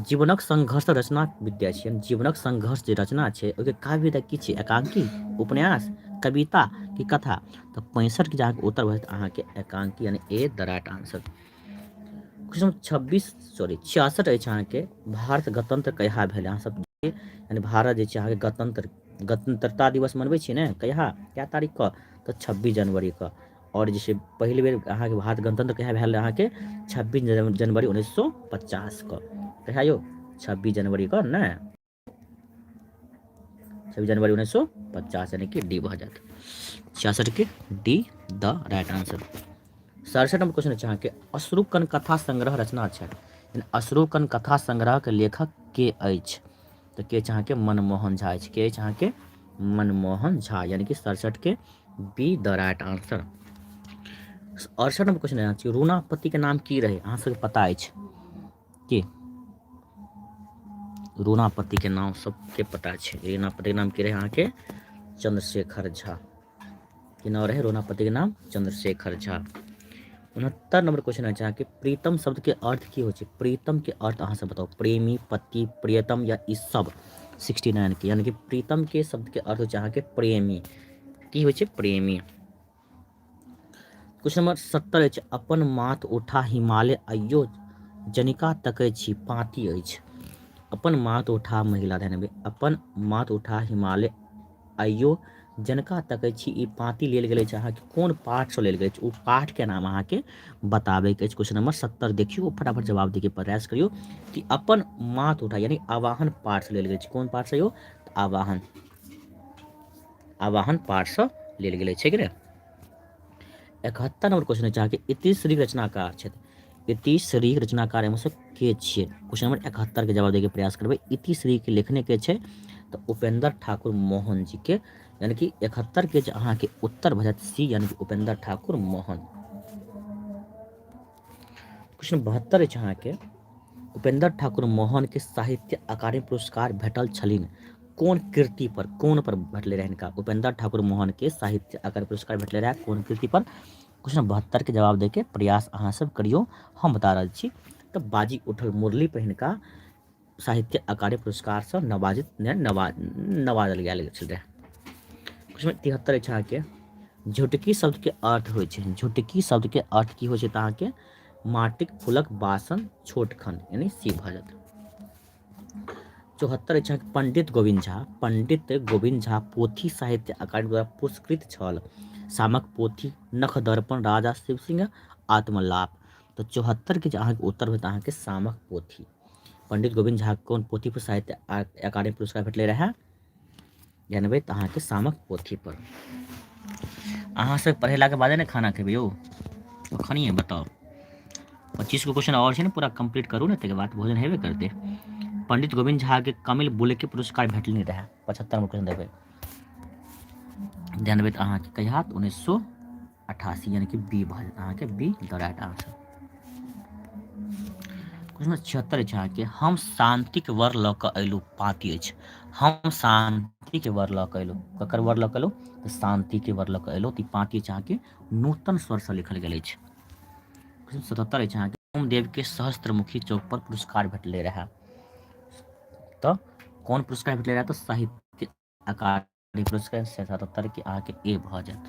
जीवनक संघर्ष रचना विद्या छै। जीवनक संघर्ष जे रचना छै ओहिके काव्य विधा की छै? एकांकी, उपन्यास, कविता कि कथा? तऽ 65 के जे अहाँके उत्तर भऽ जायत अहाँके एकांकी, यानी ए द राइट आंसर। क्वेश्चन छब्बीस सॉरी 66 अछि अहाँके भारत गणतंत्र कहिया भेल? अहाँ सब यानी भारत जे छै अहाँके गणतंत्रता दिवस मनबै छियै ने, कहिया, कए तारीख कऽ? तऽ 26 जनवरी कऽ। आओर जे छै पहिल बेर अहाँके भारत गणतंत्र कहिया भेल अहाँके? 26 जनवरी 1950 कऽ। कहिया यौ? 26 जनवरी कऽ ने, 26 जनवरी 1950, यानी कि डी भऽ जायत। 66 के डी द राइट आंसर। 67 नंबर क्वेश्चन अछि अहाँके अश्रुकण कथा संग्रह रचना छै। अश्रुकण कथा संग्रह के लेखक के अछि? तऽ के अछि अहाँके? मनमोहन झा अछि। के अछि अहाँके? मनमोहन झा, यानी कि 67 के B the right answer. 68 number question अछि रूनापति के नाम की रहे? अहाँ सबके पता अछि की रूनापति के नाम सबके पता छै। रूनापति के नाम की रहे अहाँके? चंद्रशेखर झा। की नाम रहे रूनापति के नाम? चंद्रशेखर झा। 69 नंबर क्वेश्चन अछि अहाँके, प्रीतम शब्दके अर्थ की होइ छै? प्रीतमके अर्थ अहाँ सब बताउ, प्रेमी, पति, प्रियतम या ई सब। 69 के यानी कि प्रीतमके शब्दके अर्थ होइ छै अहाँके प्रेमी। की होइ छै? प्रेमी। क्वेश्चन नंबर 70 अछि, अपन माथ उठा हिमालय आइयो जनिका तकै छी पाँति अछि। अपन माथ उठा महिला, ध्यान देबै, अपन माथ उठा हिमालय आइयो जनका तकै छी, ई पाँति लेल गेल अछि अहाँके कोन पाठसँ लेल गेल अछि, ओ पाठके नाम अहाँके बताबैके अछि। क्वेश्चन नंबर 70 देखियौ, फटाफट जवाब दैके प्रयास करियौ कि अपन माथ उठा यानी आवाहन पाठसँ लेल गेल अछि। कोन पाठसँ यौ? आवाहन, आवाहन पाठसँ लेल गेल अछि कि नहि। 71 नंबर क्वेश्चन अछि अहाँके, इतिश्रीक रचनाकार छथि। इतिश्रीक रचनाकार एहिमे सँ के छियै? क्वेश्चन नंबर 71 के जवाब दैके प्रयास करबै। इतिश्री के लेखने के छै? तऽ उपेंद्र ठाकुर मोहन जी के, यानी कि 71 के जे अहाँके उत्तर भऽ जायत सी, यानी कि उपेंद्र ठाकुर मोहन। क्वेश्चन 72 अछि अहाँके, उपेंद्र ठाकुर मोहन के साहित्य अकादमी पुरस्कार भेटल छलनि कोन कृति पर? कोन पर भेटलै रहै हिनका? उपेंद्र ठाकुर मोहन के साहित्य अकादमी पुरस्कार भेटलै रहै कोन कृति पर? क्वेश्चन 72 के जवाब दैके प्रयास अहाँ सब करियौ, हम बता रहल छी। तऽ बाजी उठल मुरली पर हिनका साहित्य अकादमी पुरस्कारसँ नवाजित नवाजल गेल छल रहै। क्वेश्चन 73 अछि अहाँके, झुटकी शब्दके अर्थ होइ छै। झुटकी शब्दके अर्थ की होइ छै? तऽ अहाँके माटिक फूलक बासन छोट खंड, यानी सी भऽ जायत। 74 अछि अहाँके, पंडित गोविन्द झा, पंडित गोविन्द झा पोथी साहित्य अकादमी द्वारा पुरस्कृत छल। सामक पोथी, नख दर्पण, राजा शिव सिंह, आत्मलाप। तऽ 74 के जे अहाँके उत्तर होयत अहाँके सामक पोथी। पंडित गोविन्द झा कोन पोथी पर साहित्य अकादमी पुरस्कार भेटलै रहए? जानबै तऽ अहाँके सामक पोथी पर। अहाँ सब पढ़ेलाके बादे ने खाना खेबै यौ, कखनिए बताउ। 25 गो क्वेश्चन आओर छै ने, पूरा कम्प्लीट करू ने, ताहिके बाद भोजन हेबे करतै। पंडित गोविन्द झा के कमिल बुले के पुरस्कार भेटलनि रहए? 75 नंबर क्वेश्चन देबै, ध्यान देबै तऽ अहाँके कहिया? 1988, यानी कि बी भऽ जायत अहाँके, B the right answer. Question 76 अछि अहाँके, हम शान्तिक वर लऽ कऽ अयलहुँ पाँति अछि। हम शान्तिके वर लऽ कऽ अयलहुँ, ककर वर लऽ कऽ अयलहुँ? तऽ शान्तिके वर लऽ कऽ अयलहुँ। तऽ ई पाँति अछि अहाँके नूतन स्वरसँ लिखल गेल अछि। क्वेश्चन 77 अछि अहाँके, सोमदेवके सहस्त्रमुखी चौक पर पुरस्कार भेटलै रहए। तऽ कोन पुरस्कार भेटलै रहए? तऽ साहित्य अकादमी पुरस्कार। 77 के अहाँके ए भऽ जायत।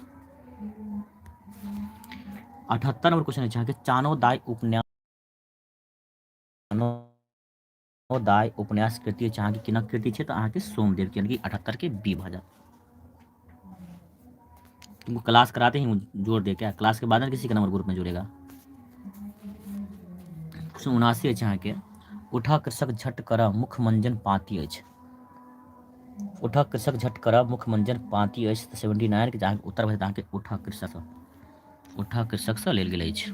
78 नंबर क्वेश्चन अछि अहाँके, चानोदाय उपन्यास, चानोदाय उपन्यास कृति अछि अहाँके किनक कृति छै? तऽ अहाँके सोमदेव के, यानी कि 78 के बी भऽ जायत। तुमको क्लास कराते ही जोड़ दे क्या? क्लास के बाद ना किसी का नंबर ग्रुप में जुड़ेगा। क्वेश्चन 79 अछि अहाँके, उठा कृषक झट कर मुख मंजन पाती अछि। उठा कृषक झट कर मुख मंजन पाती अछि। तऽ 79 के अहाँके उत्तर भऽ जायत अहाँके उठा कृषक, उठा कृषकसँ लेल गेल अछि।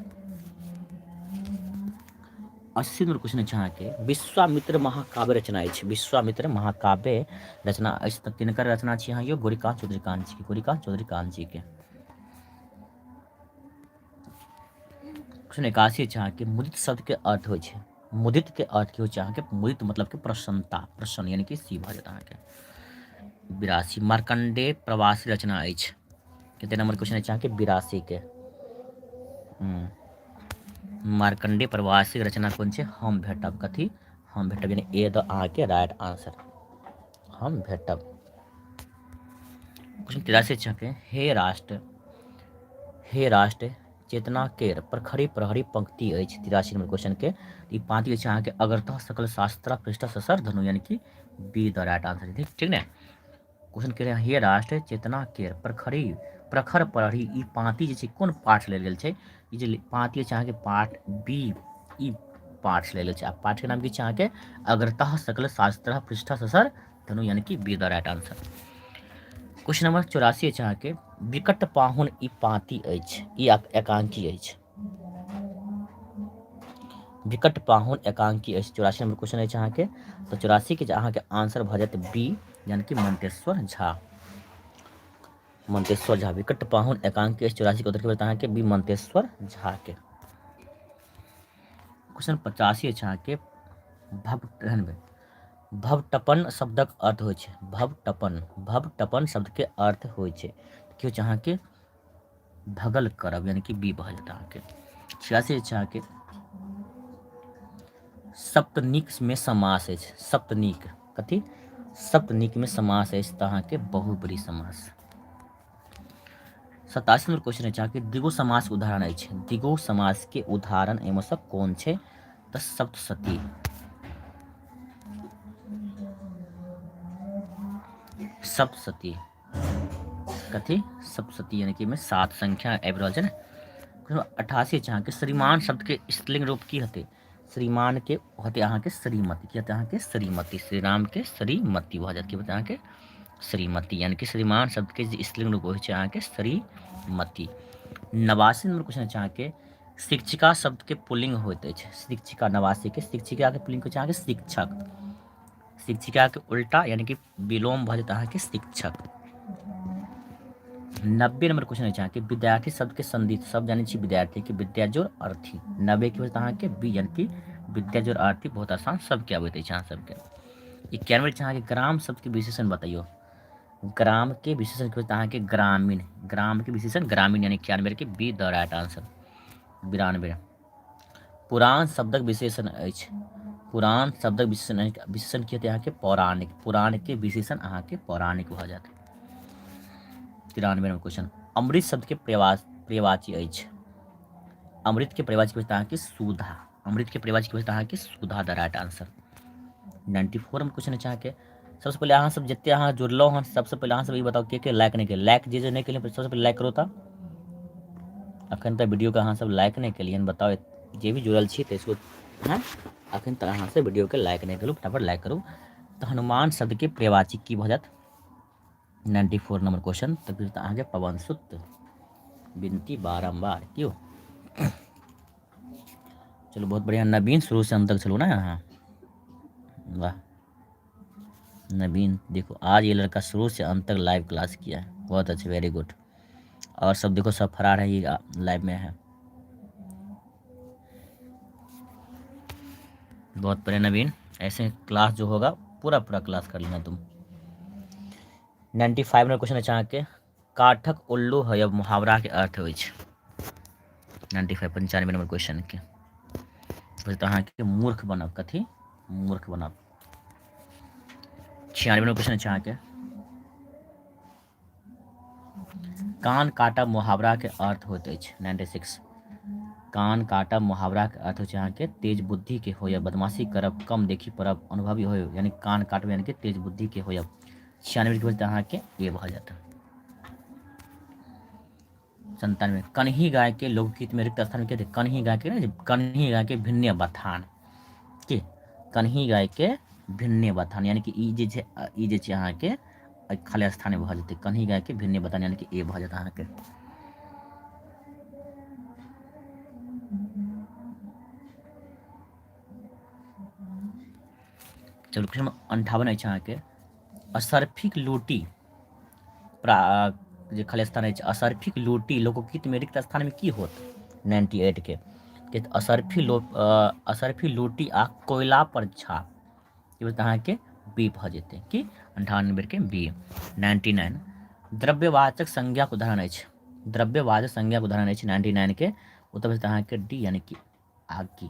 80 नंबर क्वेश्चन अछि अहाँके, विश्वामित्र महाकाव्य रचना अछि। विश्वामित्र महाकाव्य रचना अछि तऽ किनकर रचना छी अहाँ यौ? गोरिकांत चौधरी कांत जी, गोरिकांत चौधरी कांत जी के। क्वेश्चन 81 अछि अहाँके, मुदित शब्द के अर्थ होइ छै। मुदित के अर्थ की होइ छै अहाँके? मुदित मतलब के प्रसन्नता, प्रसन्न, यानी कि सी भऽ जायत अहाँके। 82 मार्कंडेय प्रवासी रचना अछि। कते नंबर क्वेश्चन अछि अहाँके? 82 के। मार्कंडेय प्रवासी रचना कोन छै? हम भेटब। कथी? हम भेटब, यानी ए द अहाँके राइट आंसर, हम भेटब। क्वेश्चन 83 अछि अहाँके, हे राष्ट्र, हे राष्ट्र चेतना केर प्रखरी प्रहरी पंक्ति अछि। 83 नंबर क्वेश्चन के ई पाँति अछि अहाँके अग्रतः सकल शास्त्र पृष्ठ ससर धनु, यानी कि बी द राइट आंसर, ठीक, ठीक ने। क्वेश्चन के हे राष्ट्र चेतना केर प्रखरी प्रखर प्रहरी, ई पाँति जे छै कोन पाठ लेल गेल छै? ई जे पाँति अछि अहाँके पाठ बी, ई पाठ लेल गेल छै। आ पाठ के नाम की छै अहाँके? अग्रतः सकल शास्त्र पृष्ठ ससर धनु, यानी कि be the right answer. Question number 84 अछि अहाँके, विकट पाहुन ई पाँति अछि, ई एकांकी अछि। विकट पाहुन एकांकी अछि। 84 नंबर क्वेश्चन अछि अहाँके, तऽ 84 के जे अहाँके आंसर भऽ जायत बी, यानी कि मंतेश्वर झा, मंतेश्वर झा। विकट पाहुन एकांकी अछि, 84 के उत्तर के अहाँके बी, मंतेश्वर झा के। क्वेश्चन 85 अछि अहाँके, भव भवटपन शब्दक अर्थ होइ छै। भवटपन, भवटपन शब्दके अर्थ होइ छै की होइ छै अहाँके? भगल करब, यानी कि बी भऽ जायत अहाँके। 86 अछि अहाँके सप्तनिकमे समास अछि। सप्तनिक कथी? सप्तनिकमे समास अछि तऽ अहाँके बहुब्रीहि समास। 87 नंबर क्वेश्चन अछि अहाँके द्विगु समासके उदाहरण अछि। द्विगु समासके उदाहरण एहिमे सँ कोन छै? तऽ सप्तशती। सप्तशती कथी? सप्तशती यानी कि एहिमे 7 संख्या आबि रहल छै ने। 88 अछि अहाँके श्रीमान शब्दके स्त्रीलिंग रूप की हेतै? श्रीमान के होतै अहाँके श्रीमती। की हेतै अहाँके? श्रीमती। श्रीराम के श्रीमती भऽ जायत। की होतै अहाँके? श्रीमती। यानी कि श्रीमान शब्द के जे स्त्रीलिंग रूप होइ छै अहाँके श्रीमती। 89 नंबर क्वेश्चन छै अहाँके शिक्षिका शब्द के पुल्लिंग होइत अछि। शिक्षिका 89 के शिक्षिका के पुल्लिंग होइ छै अहाँके शिक्षक। शिक्षिका के उल्टा यानी कि विलोम भऽ जेतै अहाँके शिक्षक। 90 नंबर क्वेश्चन अछि अहाँके विद्यार्थी शब्द के संधि सब जानै छी विद्यार्थी के विद्या जोड़ अर्थी। 90 के होइत अहाँके बी यानी कि विद्या जोड़ अर्थी। बहुत आसान सबके अबैत अछि अहाँ सबके। 91 अछि अहाँके ग्राम शब्द के विशेषण बतैयौ। ग्राम के विशेषण के होइत अहाँके ग्रामीण। ग्राम के विशेषण ग्रामीण यानी 91 के बी द राइट आंसर। 92 पुरान शब्दक विशेषण अछि। पुरान शब्दक विशेषण विशेषण की हेतै अहाँके? पौराणिक। पुराण के विशेषण अहाँके पौराणिक भऽ जायत। 93 नंबर क्वेश्चन अमृत शब्द के पर्यायवाची अछि। अमृत के पर्यायवाची होइत अहाँके सुधा। अमृत के पर्यायवाची होइत अहाँके सुधा the right answer. 94 number question अछि अहाँके सबसँ पहिले अहाँ सब जते अहाँ जुड़लहुँ हन सबसँ पहिले अहाँ सब ई बताउ के के लाइक नहि केलियै। लाइक जे जे नहि केलियै सबसँ पहिले लाइक करू। तऽ अखन तक वीडियोके अहाँ सब लाइक नहि केलियै, बताउ जे भी जुड़ल छी तऽ इसको हँ अखन तक अहाँ सब वीडियोके लाइक नहि केलहुँ, फटाफट लाइक करू। तऽ हनुमान शब्दके पर्यायवाची की भऽ जायत? 94 नंबर क्वेश्चन तऽ फिर तऽ अहाँके पवन सुत विनती बारम्बार क्यों। चलू बहुत बढ़िया नवीन, शुरू से अंत तक चलू ना अहाँ। वाह नवीन, देखो आज ये लड़का शुरू से अंत तक लाइव क्लास किया है, बहुत अच्छे, वेरी गुड। और सब देखो सब फरार है, ये लाइव में है। बहुत बढ़िया नवीन, ऐसे क्लास जो होगा पूरा पूरा क्लास कर लेना तुम। 95 नंबर क्वेश्चन है अहाँके काठक उल्लू है अब मुहावरा के अर्थ होइ छै। 95 95 नंबर क्वेश्चन के तऽ अहाँके मूर्ख बनब। कथी? मूर्ख बनब। 96 नंबर क्वेश्चन छै अहाँके कान काटब मुहावरा के अर्थ होइत अछि। 96 कान काटब मुहावरा के अर्थ होइ छै अहाँके तेज बुद्धि के होयब, बदमाशी करब, कम देखी पड़ब, अनुभवी होयब। यानी कान काटब यानी कि तेज बुद्धि के होयब। 96 के बजते अहाँके ए भऽ जायत। 97 कन्ही गाय के लोकगीत में रिक्त स्थान के कन्ही गाय के ने कन्ही गाय के भिन्न बथान की कन्ही गाय के भिन्न बथान यानी कि ई जे छै ई जे छै अहाँके खाली स्थान भऽ जेतै। कन्ही गाय के भिन्न बथान यानी कि ए भऽ जायत अहाँके। चलू क्वेश्चन 58 अछि अहाँके असर्फीक लोटी जे खाली स्थान अछि असर्फीक लोटी लोकगीतमे रिक्त स्थानमे की होत? 98 के असर्फी लो असर्फी लोटी आ कोयला पर छाप ई अहाँके बी भऽ जेतै। की 98 के बी। 99 द्रव्यवाचक संज्ञाक उदाहरण अछि। द्रव्यवाचक संज्ञाक उदाहरण अछि 99 के उत्तर भऽ जेतै अहाँके डी यानी कि आगि।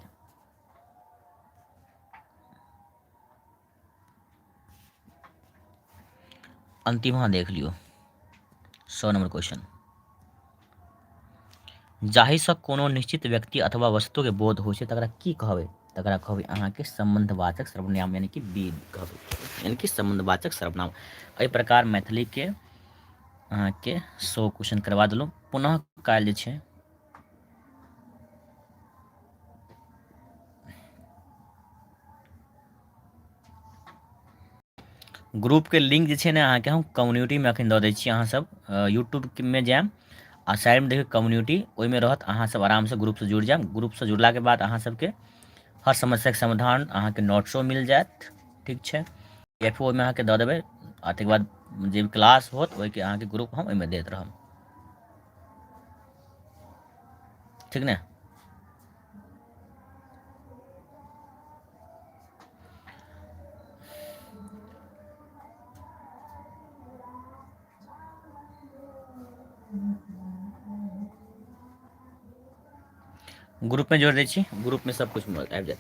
अंतिम अहाँ देख लियौ 100 नंबर क्वेश्चन जाहिसँ कोनो निश्चित व्यक्ति अथवा वस्तुके बोध होइ छै तकरा की कहबै? तकरा कहबै अहाँके सम्बन्धवाचक सर्वनाम यानी कि बी कहबै, यानी कि सम्बन्धवाचक सर्वनाम। एहि प्रकार मैथिलीके अहाँके 100 क्वेश्चन करवा देलहुँ। पुनः काल्हि जे छै ग्रुपके लिंक जे छै ने अहाँके हम कम्युनिटीमे अखन दऽ दै छी। अहाँ सब यूट्यूबमे जायब आ साइडमे देखियौ कम्युनिटी, ओहिमे रहत। अहाँ सब आरामसँ ग्रुपसँ जुड़ि जायब। ग्रुपसँ जुड़लाके बाद अहाँ सबके हर समस्याके समाधान अहाँके नोट्सो मिल जायत। ठीक छै, एफ ओहिमे अहाँके दऽ देबै आ तकर बाद जे क्लास होत ओहिके अहाँके ग्रुप हम ओहिमे दैत रहब। ठीक ने? ग्रुपमे जोड़ि दै छी, ग्रुपमे सब किछु आबि जायत।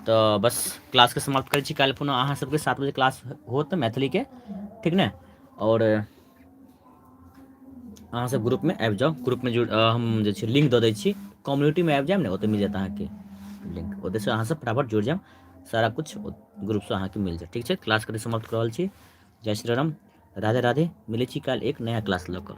तऽ बस क्लासके समाप्त करै छी। काल्हि पुनः अहाँ सबके 7 बजे क्लास होत मैथिलीके, ठीक ने? आओर अहाँ सब ग्रुपमे आबि जाउ। ग्रुपमे जुड़ हम जे छै लिंक दऽ दै छी, कम्युनिटीमे आबि जायब ने, ओतऽ मिल जायत अहाँके लिंक। ओतऽसँ अहाँ सब फटाफट जुड़ि जायब, सारा कुछ ग्रुपसँ अहाँके मिल जायत। ठीक छै, क्लास करै समाप्त कऽ रहल छी। जय श्री राम, राधे राधे। मिलै छी काल्हि एक नया क्लास लऽ कऽ।